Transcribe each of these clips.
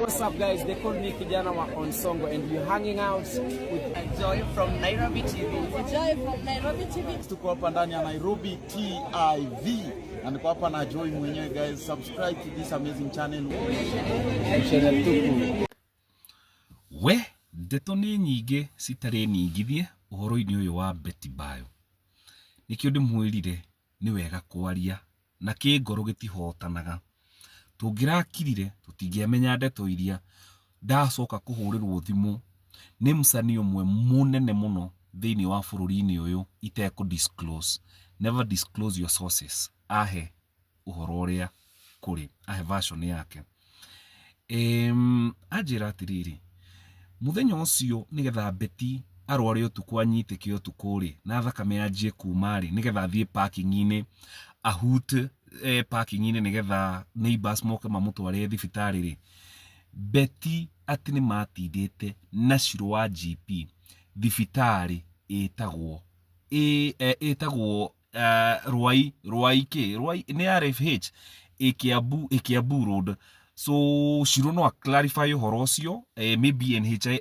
What's up, guys? They call me Kijana wa Onsongo, and we're hanging out with Joy from Nairobi TV. Joy from Nairobi TV. Tuko hapa ndani ya Nairobi TV na niko hapa na Joy mwenyewe guys. Subscribe to this amazing channel. Channel Tuku. We ndeto nĩ nyingĩ citarĩ ningithie ũhoro-inĩ ũyũ wa Betty Bayo. Nĩkĩo ndĩmwĩrire nĩ wega kwaria na kĩngoro gĩtihotanaga. Tũngĩrakirire tũtingĩamenya ndeto iria ndacoka kũhũrĩrwo thimũ nĩ msanii ũmwe mũnene mũno thĩinĩ wa bũrũri-inĩ ũyũ itekũ disclose. Never disclose your sources. Ahe ũhoro ũrĩa kũrĩ, ahe version yake. Anjĩra atĩrĩrĩ, mũthenya ũcio nĩgetha Betty arware ũtukũ anyitĩke ũtukũ rĩ, na thakame yanjie kuma rĩ, nĩgetha athiĩ parking-inĩ ahut parking-inĩ nĩgetha neighbors moke mamũtware thibitarĩ rĩ, Betty atĩ nĩ matindĩte na Shiro wa GP thibitarĩ ĩtagwo ĩtagwo Rwai Rwai kĩ Rwai nĩ RFH ĩ Kiambu, ĩ Kiambu Road. So Shiro no clarify ũhoro ũcio, maybe NHI,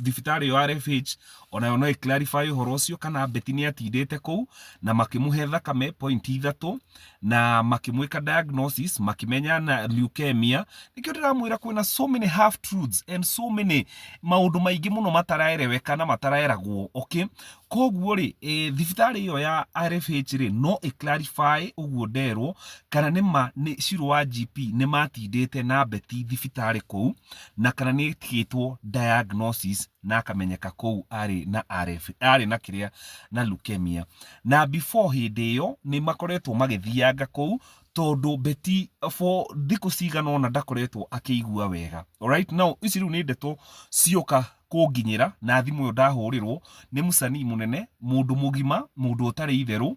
thibitarĩ ĩyo RFH onayo no ĩ clarify ũhoro ũcio kana Betty nĩ atindĩte kũu na makĩmũhe thakame point ithatũ na makĩmwĩka diagnosis, makĩmenya na leukemia. Nĩkĩo ndĩramwĩra kwĩna so many half truths and so many maũndũ maingĩ mũno mataraereweka na mataraeragwo, okay? Koguo rĩ, thibitarĩ ĩyo ya RFH rĩ, no ĩ clarify ũguo nderwo kana nĩ ma nĩ Shiro wa GP nĩ matindĩte na Betty thibitarĩ kũu na kana nĩ ĩtigĩtwo diagnosis na akamenyeka kũu arĩ na RF arĩ na kĩrĩa na leukemia. Na before hĩndĩ ĩyo nĩ makoretwo magĩthianga kũu tondũ Betty for thikũ cigana ũna ndakoretwo akĩigua wega. Alright, now ici rĩu nĩ ndeto cioka kũnginyĩra na thimũ ĩyo ndahũrĩrwo nĩ mũcanii mũnene, mũndũ mũgima, mũndũ ũtarĩ itherũ,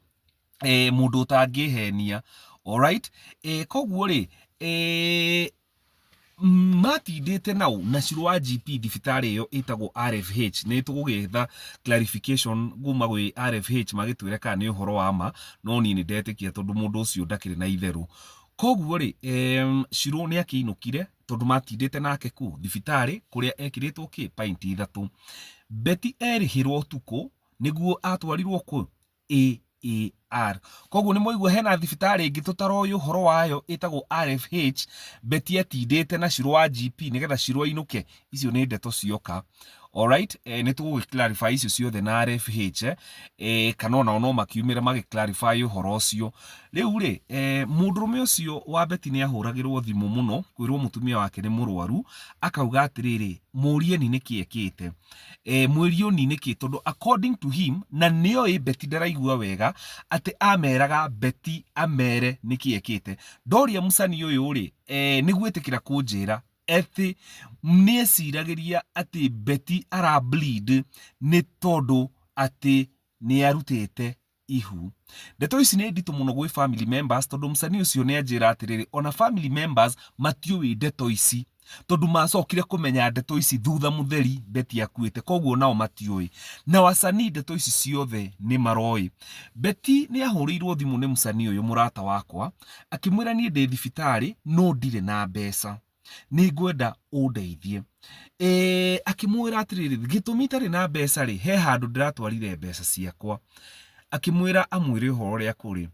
mũndũ ũtangĩhenia. Alright, koguo rĩ, matindĩte nau na Shiro wa GP thibitarĩ ĩyo ĩtagwo RFH. Nĩ tũgũgĩetha clarification kuma gwĩ RFH magĩtwĩre kana nĩ ũhoro wa ma, no niĩ nĩ ndetĩkia tondũ mũndũ ũcio ndakĩrĩ na itherũ. Koguo rĩ, Shiro nĩ akĩinũkire tondũ matindĩte nake kũ thibitarĩ kũrĩa ekĩrĩtwo kĩ pint ithatũ. Betty erĩhĩrwo ũtukũ nĩguo atwarirwo kũ AAR. Koguo nĩ mwaigua hena thibitarĩ ĩngĩ tũtaroĩ ũhoro wayo ĩtagwo RFH. Betty atindĩte na Shiro wa GP nĩgetha Shiro ainũke. Icio nĩ ndeto cioka. Alright, nĩ tũgũgĩ clarify icio ciothe na RFH, kana onao no makiumĩre magĩ clarify ũhoro ũcio. Rĩu rĩ, mũndũrũme ũcio wa Betty nĩ ahũragĩrwo thimũ mũno kwĩrwo mũtumia wake nĩ mũrwaru, akauga atĩrĩrĩ, mũrieni nĩkĩ ekĩte, mwĩrioni nĩkĩ, tondũ according to him na nĩoĩ Betty ndaraigua wega, atĩ ameraga Betty amere nĩkĩ ekĩte. Ndoria mũcani ũyũ rĩ, nĩ gwĩtĩkĩra kũnjĩra atĩ nĩeciragĩria atĩ Betty ara bleed nĩ tondũ atĩ nĩ arutĩte ihu. Ndeto ici nĩ nditũ mũno gwĩ family members tondũ mũcani ũcio nĩ anjĩra atĩrĩrĩ, ona family members matiũĩ ndeto ici tondũ macokire kũmenya ndeto ici thutha mũtheri Betty akuĩte, koguo nao matiũĩ. Na wacani ndeto ici ciothe nĩ maroĩ. Betty nĩ ahũrĩirwo thimũ nĩ mũcani ũyũ mũrata wakwa akĩmwĩra, niĩ ndĩ thibitarĩ no ndirĩ na mbeca, nĩ ngwenda ũndeithie. Akĩmwĩra atĩrĩrĩ, gĩtũmi itarĩ na mbeca rĩ, he handũ ndĩratwarire mbeca ciakwa. Akĩmwĩra amwĩre ũhoro ũrĩa kũrĩ.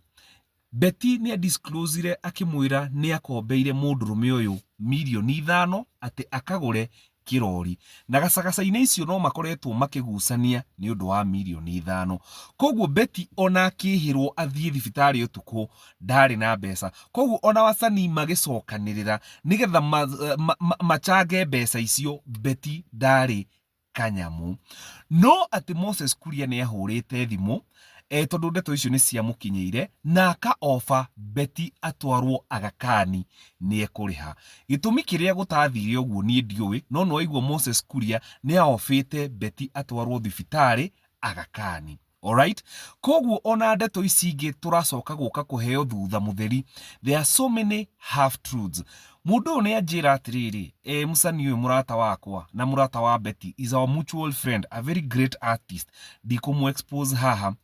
Betty nĩ disclosire akĩmwĩra nĩ akombeire mũndũrũme ũyũ mirioni 5 atĩ akagũre kĩrori, na gacagaca-inĩ icio no makoretwo makĩgucania nĩ ũndũ wa mirioni 5. Koguo Betty ona akĩhĩrwo athiĩ thibitarĩ ũtukũ ndarĩ na mbeca. Koguo ona wacanii magĩcokanĩrĩra nĩgetha machange mbeca icio, Betty ndarĩ kanyamũ. No atĩ Moses Kuria nĩ ahũrĩte thimũ, tondũ ndeto icio nĩ ciamũkinyĩire, na aka ofa Betty atwarwo Aga Khan nĩ ekũrĩha. Gĩtũmi kĩrĩa gũtathire ũguo niĩ ndiũĩ, no nĩwaigua Moses Kuria nĩ aofĩte Betty atwarwo thibitarĩ Aga Khan. Alright, koguo ona ndeto ici ingĩ tũracoka gũka kũheo thutha mũtheri, there are so many half truths. Mũndũ ũyũ nĩ anjĩra atĩrĩrĩ, mũcani ũyũ mũrata wakwa na mũrata wa Betty is our mutual friend, a very great artist, ndikũmũ expose haha.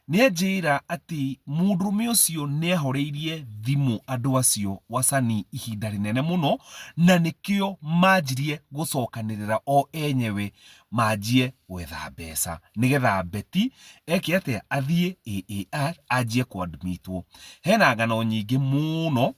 Nĩ anjĩra atĩ mũndũrũme ũcio nĩ ahoreirie thimũ andũ acio wacani ihinda rĩnene mũno, na nĩkĩo manjirie gũcokanĩrĩra o enyewe manjie gwetha mbeca nĩgetha Betty eke atĩa, athiĩ AAR anjie kũadmitwo. Hena ng'ano nyingĩ mũno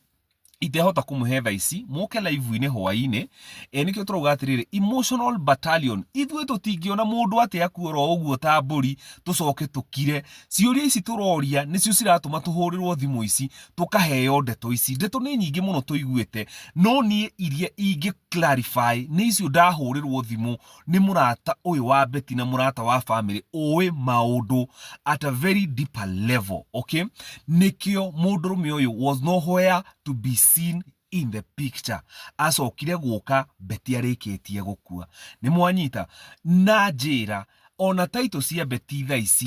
itehota kũmũhe thaa ici, mũke live-inĩ hwaĩ-inĩ. Nĩkĩo tũrauga atĩrĩrĩ, emotional battalion, ithuĩ tũtingĩona mũndũ atĩ akue oro ũguo ta mbũri tũcoke tũkire. Ciũria ici tũroria nĩcio ciratũma tũhũrĩrwo thimũ ici, tũkaheo ndeto ici. Ndeto nĩ nyingĩ mũno tũiguĩte, no niĩ iria ingĩ clarify nĩ icio ndahũrĩrwo thimũ nĩ mũrata ũyũ wa Betty na mũrata wa family ũĩ maũndũ at a very deeper level, okay? Nĩkĩo mũndũrũme ũyũ was nowhere to be seen in the picture. Acokire gũka Betty arĩkĩtie gũkua. Nĩ mwanyita? Na njĩra ona title cia Betty thaa ici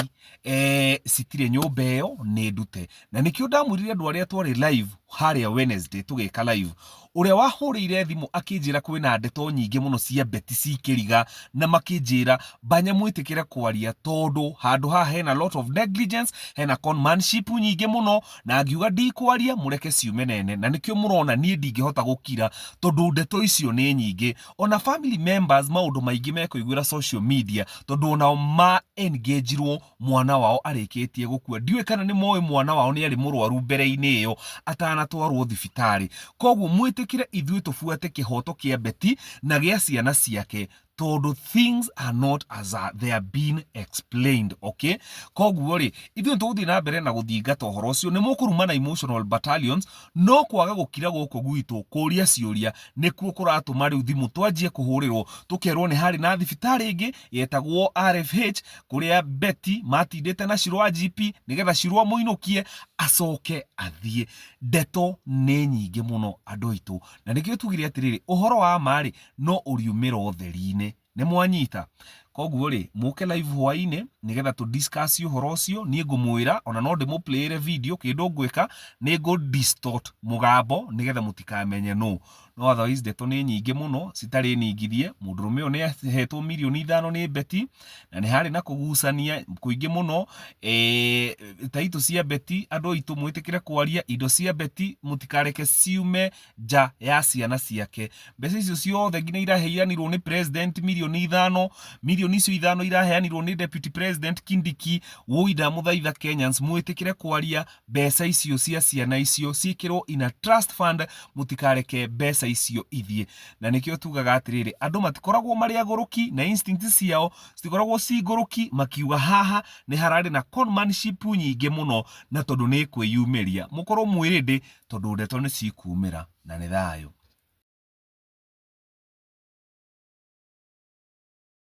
citirĩ nyũmba ĩyo nĩ ndute. Na nĩkĩo ndamwĩrire andũ arĩa twarĩ live harĩa Wednesday tũgĩka live, ũrĩa wahũrĩire thimũ akĩnjĩra kwĩna ndeto nyingĩ mũno cia Betty cikĩriga, na makĩnjĩra banya mwĩtĩkĩre kwaria tondũ handũ haha hena lot of negligence, hena conmanship nyingĩ mũno, na ngiuga ndikwaria mũreke ciume nene. Na nĩkĩo mũrona niĩ ndingĩhota gũkira tondũ ndeto icio nĩ nyingĩ. Ona family members maũndũ maingĩ mekũiguĩra social media tondũ onao ma engageirwo mwana wao arĩkĩtie gũkua. Ndiũĩ kana nĩ moĩ mwana wao nĩ arĩ mũrwaru mbere-inĩ ĩyo atanatwarwo thibitarĩ. Koguo mwĩtĩkĩre ithuĩ tũbuate kĩhoto kĩa Betty na gĩa ciana ciake tondũ things are not as they are being explained, okay? Koguo rĩ, ithuĩ nĩtũgũthiĩ na mbere na gũthingata ũhoro ũcio. Nĩ mũkũrumana emotional battalions, no kwaga gũkira gũkũ gwitũ kũria ciũria nĩkuo kũratũma rĩu thimũ twanjie kũhũrĩrwo tũkerwo nĩ harĩ na thibitarĩ ĩngĩ yetagwo RFH kũrĩa Betty matindĩte na Shiro wa GP nĩgetha Shiro amũinũkie acoke athiĩ. Ndeto nĩ nyingĩ mũno andũ aitũ, na nĩkĩo tugire atĩrĩrĩ, ũhoro wa ma rĩ no ũriumĩra ũtheri-inĩ. Nĩ mwanyita? Koguo rĩ, mũke live hwaĩ-inĩ nĩgetha tũ discuss ũhoro ũcio. Niĩ ngũmwĩra ona no ndĩmũplayĩre video, kĩndũ ngwĩka nĩ ngũ distort mũgambo nĩgetha mũtikamenye nũ. No otherwise ndeto nĩ nyingĩ mũno citarĩ ningithie. Mũndũrũme ũyũ nĩ ahetwo mirioni 5 nĩ Betty, na nĩ harĩ na kũgucania kũingĩ mũno. Taitũ cia Betty, andũ aitũ mwĩtĩkĩre kwaria, indo cia Betty mũtikareke ciume nja ya ciana ciake. Mbeca icio ciothe nginya iraheanirwo nĩ president mirioni 5, mirioni icio 5 iraheanirwo nĩ deputy president Kindiki. Woi ndamũthaitha Kenyans mwĩtĩkĩre kwaria, mbeca icio cia ciana icio ciĩkĩrwo in a trust fund, mũtikareke mbeca icio ithiĩ. Na nĩkĩo tugaga atĩrĩrĩ, andũ matikoragwo marĩ agũrũki na instincts ciao citikoragwo ci ngũrũki, makiuga haha nĩ hararĩ na conmanship nyingĩ mũno, na tondũ nĩ kwĩyumĩria mũkorwo mwĩ ready tondũ ndeto nĩ cikumĩra. Na nĩ thayũ.